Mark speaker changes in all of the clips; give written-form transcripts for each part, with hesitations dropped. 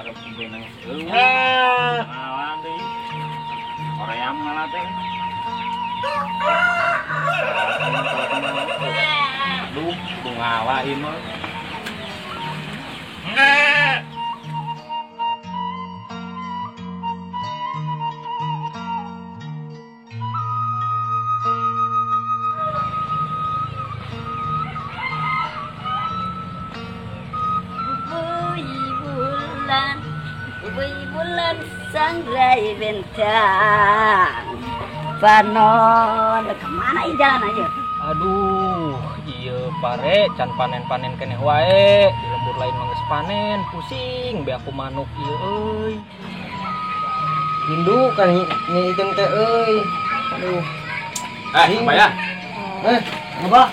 Speaker 1: Arep benang eueuh. Ngalan deui. Hoream ngalah teh. Duh, ngala ieu mah.
Speaker 2: Bulan sangrai bentang panon kemana jalan aja.
Speaker 3: Aduh, iya pare can panen-panen keneh wae di lembur lain mah geus panen, pusing be aku manuk ieu euy.
Speaker 4: Rindu kan nyi iteung teh euy. Aduh.
Speaker 1: Apa ya?
Speaker 4: Abah.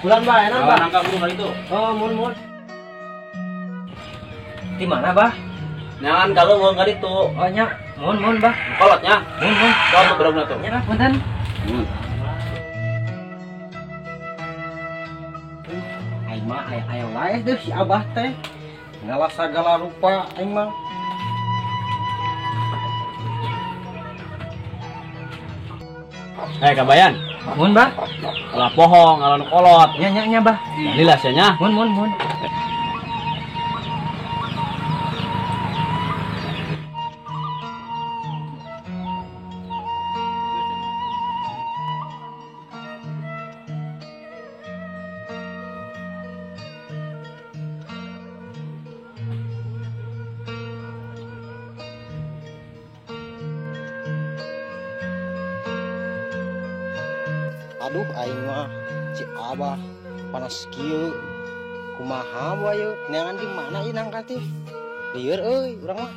Speaker 4: Bulan bae enak, Bah.
Speaker 1: Nangka buru kali itu.
Speaker 4: Oh, mun. Di mana, Bah?
Speaker 1: Jangan kalau mau nggak itu.
Speaker 4: Oh nya, mohon bah.
Speaker 1: Kolotnya,
Speaker 4: mohon.
Speaker 1: Kolot berapa tuh?
Speaker 4: Ya, punten. Aing mah aya wae deuh si Abah teh. Ngalah sagala rupa aing mah.
Speaker 1: Kabayan.
Speaker 4: Mohon bah.
Speaker 1: Ulah pohong, ngalon kolot.
Speaker 4: Nya nya nya bah.
Speaker 1: Lila sia nya.
Speaker 4: Mohon mohon. Aduh aing mah si Abah panas kieu kumaha wae neangan di mana ieu nangka teh lieur euy urang mah.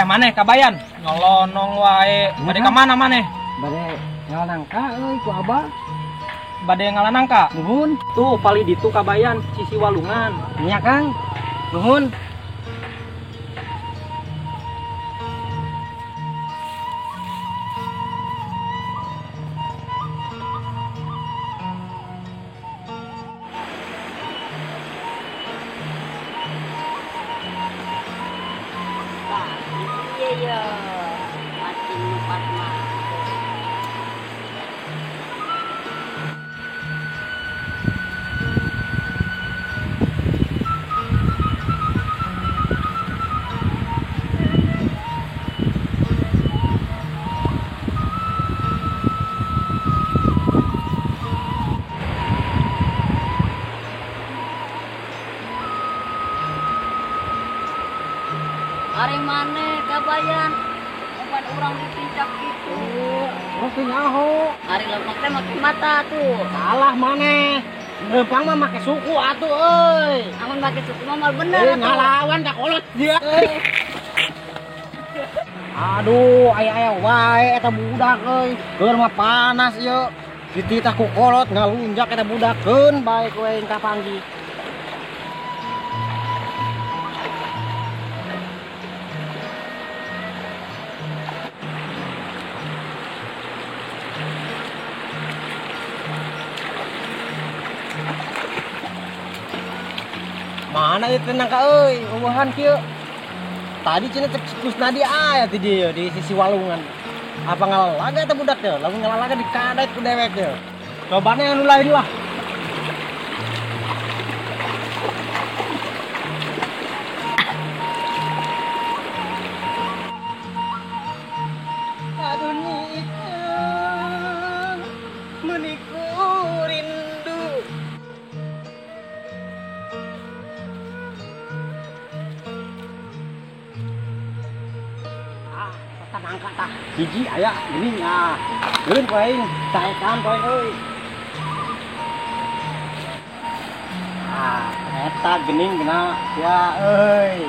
Speaker 3: Maneh kabayan nyolonong wae bade ka mana maneh?
Speaker 4: Bade ngala nangka euy ku Abah.
Speaker 3: Bade ngala nangka?
Speaker 4: Nuhun.
Speaker 3: Tuh pali ditu kabayan sisi walungan.
Speaker 4: Nya Kang. Nuhun.
Speaker 2: Iya ya, mancing numpat mah. Ari maneh kabayan umpan urang dipincak gitu.
Speaker 4: Oh, teu nyaho.
Speaker 2: Ari lempang teh make mata tuh.
Speaker 4: Salah maneh. Lempang mah make suku atuh euy.
Speaker 2: Amun make suku mah mal bener atuh.
Speaker 4: Ngalawan ka kolot dia. Aduh, aya-aya wae eta budak euy. Keur mah panas ieu. Dititah ku kolot ngalunjak eta budak keun bae ku aing kapanggih. Mana itu nangka euy, eueuhan kieu. Tadi cenah teh Kusnadi aya ti dieu di sisi walungan. Apa ngalalaga eta budak teh? Lamun ngalalaga dikadait ku dewek teh. Cobane anu lain lah. Aduh nikah meniku rindu. Nangka tah hiji aya geuning ah geuning ku aing saekan ku aing euy ah eta geuning kena sia euy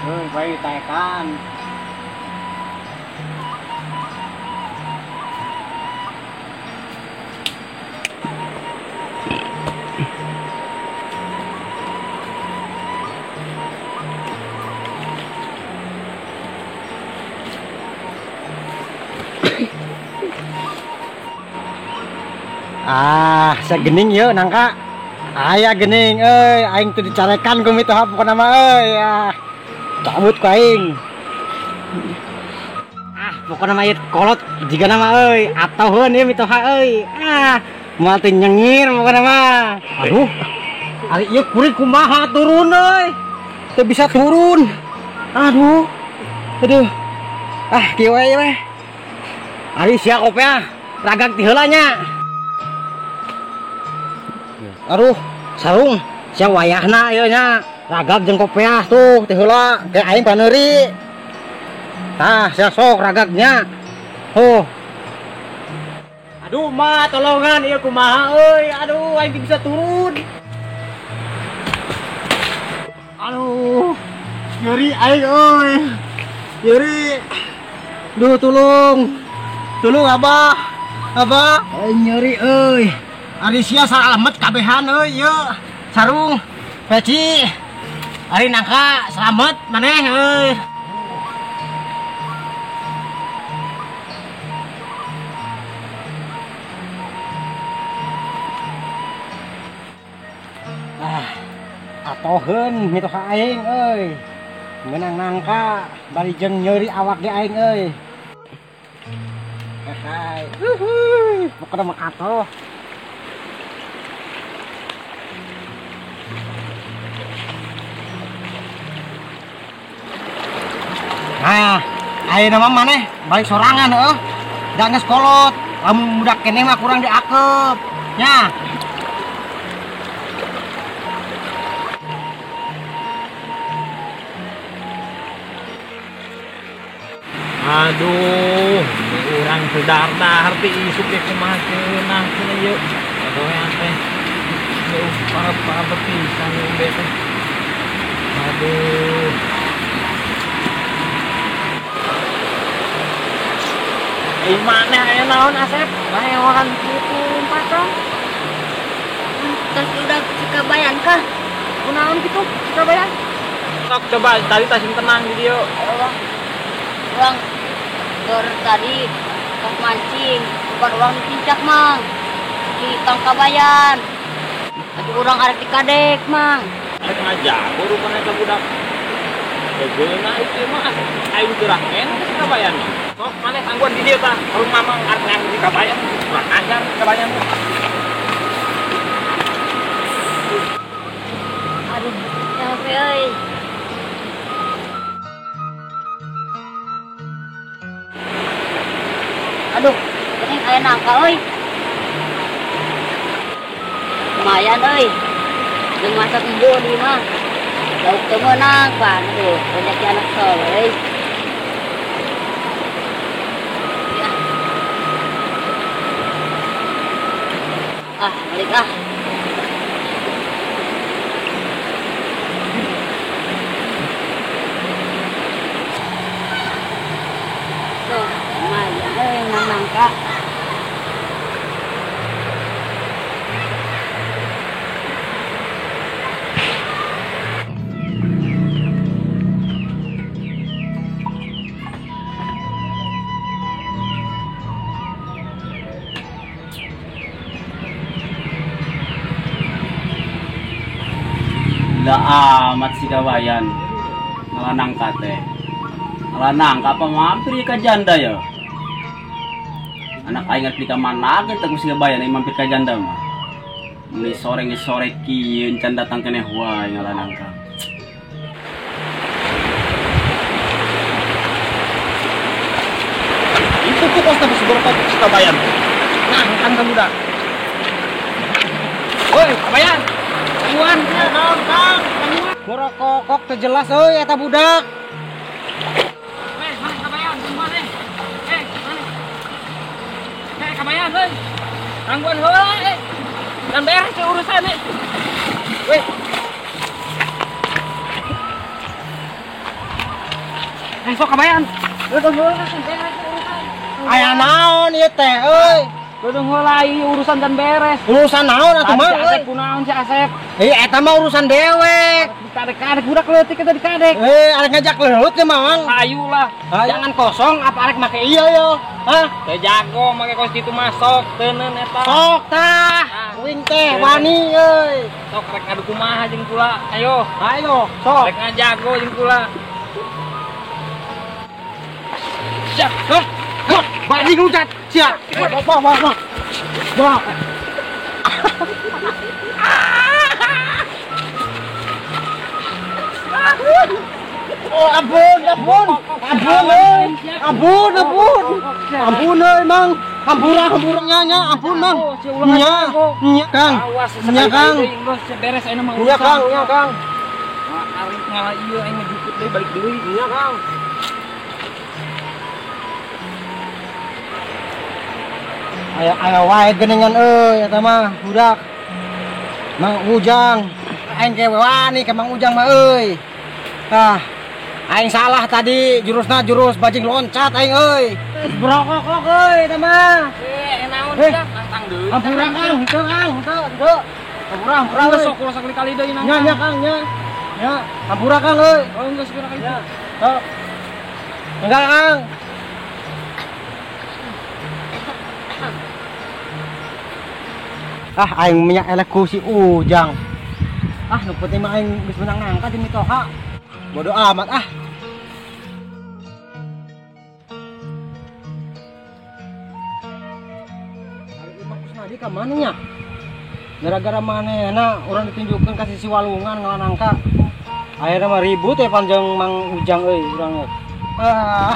Speaker 4: euy ku aing taekan. Ah, sagening yeuh nangka. Aya gening euy, aing teu dicarekan ku mitoha pokona mah euy. Ah, cabut ku aing. Ah, pokona mah ieu kolot jigana mah euy, atoheun ieu mitoha euy. Ah, moal teu nyengir pokona mah. Aduh. Ari ieu kuring kumaha turun euy. Teu bisa turun. Aduh. Aduh. Ah, kieu we we. Ari sia kopea ragag ti heula nya. Aduh, sarung sia wayahna ieu nya. Ragag jeung kopeah tuh ti heula ke aing paneuri. Tah, sia sok ragagnya. Huh. Aduh, ma, tolongan ieu kumaha euy. Aduh, aing bisa turun. Aduh, nyeri aing euy. Nyeri. Duh, tulung. Tulung abah. Abah, nyeri euy. Ari sia salamet kabehan euy ieu. Sarung, peci. Ari nangka selamet maneh euy. Ah, atoheun mitoha aing euy. Meunang nangka bari jeung nyeri awak ge aing euy. Hai. Uhuy, pokona mah atoh. Nah, ayeuna mah maneh balik sorangan heuh. Da geus kolot, lamun budak keneh mah kurang diakep. Nya.
Speaker 1: Aduh, urang teu dahar ti isuk ge kumaha ceunah cenah ieu. Aduh teh. Ieu parab-parab pisan ieu teh. Aduh. Maneh aya naon Asep? Baewan kitu lompatan.
Speaker 2: Tas udah Cikabayan kah?
Speaker 1: Kunaon kitu Cikabayan? Sok coba tadi tasing tenang di dieu.
Speaker 2: Urang keur tadi tos mancing, bukan urang dipincak mang. Di Tangkabayan. Atuh urang arek dikadek mang.
Speaker 1: Arek ngajago rupana eta budak. Gegeuna ieu mah aing teu raken ka Cikabayan. Sok maneh tangguhan di dieu tah. Kalau mamang arek nang di Kabayan, kurang ajar Kabayan.
Speaker 2: Aduh, capek euy. Aduh, geuning aya nangka euy. Lumayan euy. Jeung masak embo di mah. Lauk teu meunang pan. Aduh, rezeki anak soleh euy. Ah, balik ah. Tuh, lumayan euy nangka.
Speaker 5: Lah amat si Kabayan malah nangka teh. Malah nangka apa mampir ka janda ya. Anak aing arek ka mana ge teh si Kabayan aing mampir ka janda mah. Meni sore ge sore kieu can datang keneh wae ngalah nangka.
Speaker 1: Itu tuh kos tapi seberapa si Kabayan. Nah, kan ka budak. Woi, Kabayan.
Speaker 4: Tangguhan, naon Kang? Borokokok teu jelas euy eta budak.
Speaker 3: Weh, maneh Kabayan, tungguan eh. Eh, maneh. Eh, Kabayan euy. Tangguhan heula eh. Dan beres urusan eh. Weh. Eh, sok Kabayan. Udah heula kan beres urusan.
Speaker 4: Aya naon ieu teh euy?
Speaker 3: Leudeung heula ieu urusan can beres.
Speaker 4: Urusan naon atuh Mang?
Speaker 3: Si Asep kunaon si Asep?
Speaker 4: Eta mah urusan dewek.
Speaker 3: Dikadek-kadek budak leutik eta dikadek.
Speaker 4: Arek ngajak leuleut ya Mang.
Speaker 3: Hayu lah.
Speaker 4: Jangan kosong apa arek make ieu yo. Hah?
Speaker 1: Teu jago make kos kitu mah sok teuneun eta.
Speaker 4: Sok tah. Kuing teh wani euy.
Speaker 1: Sok rek ngadu kumaha jeung kula. Ayo.
Speaker 4: Ayo, sok.
Speaker 1: Rek ngajago jeung kula.
Speaker 4: Siap. Hah? Bajing loncat. Siap. Wah, wah, wah. Wah. Oh, ampun, ampun. Ampun, euy. Ampun, ampun. Ampun euy, Mang. Hampura, hampura nya, ampun, Mang. Nya, nya, Kang. Nya, Kang.
Speaker 3: Beres ayeuna mah.
Speaker 4: Nya, Kang, nya, Kang.
Speaker 3: Arek ngalah ieu aing ngejuput deui balik deui.
Speaker 4: Nya, Kang. Aya aya wae geningan euy eta mah budak. Mang Ujang. Aing ge wani ka Mang Ujang mah euy. Tah, aing salah tadi jurusna jurus bajing loncat aing euy. Brokok euy eta mah.
Speaker 1: Naon dah nantang deui.
Speaker 4: Hampura Kang, henteu Kang, henteu, henteu. Hampura, hampura euy.
Speaker 3: Sok ulah sakali-kali deui nantang.
Speaker 4: Nya, nya Kang, nya. Nya, hampura Kang euy.
Speaker 3: Oh, geus kira kali.
Speaker 4: Sok. Enggak Kang. Ah, aing minyak elek ku si Ujang. Ah, nu penting mah aing geus menang nangka jeung mitoha. Bodoh amat ah. Ari Imam Kusnadi ka mana nya? Gara-gara manehna urang ditunjukkeun ka sisi walungan ngalah nangka. Akhirna mah ribut ya panjang Mang Ujang euy urang. Ah.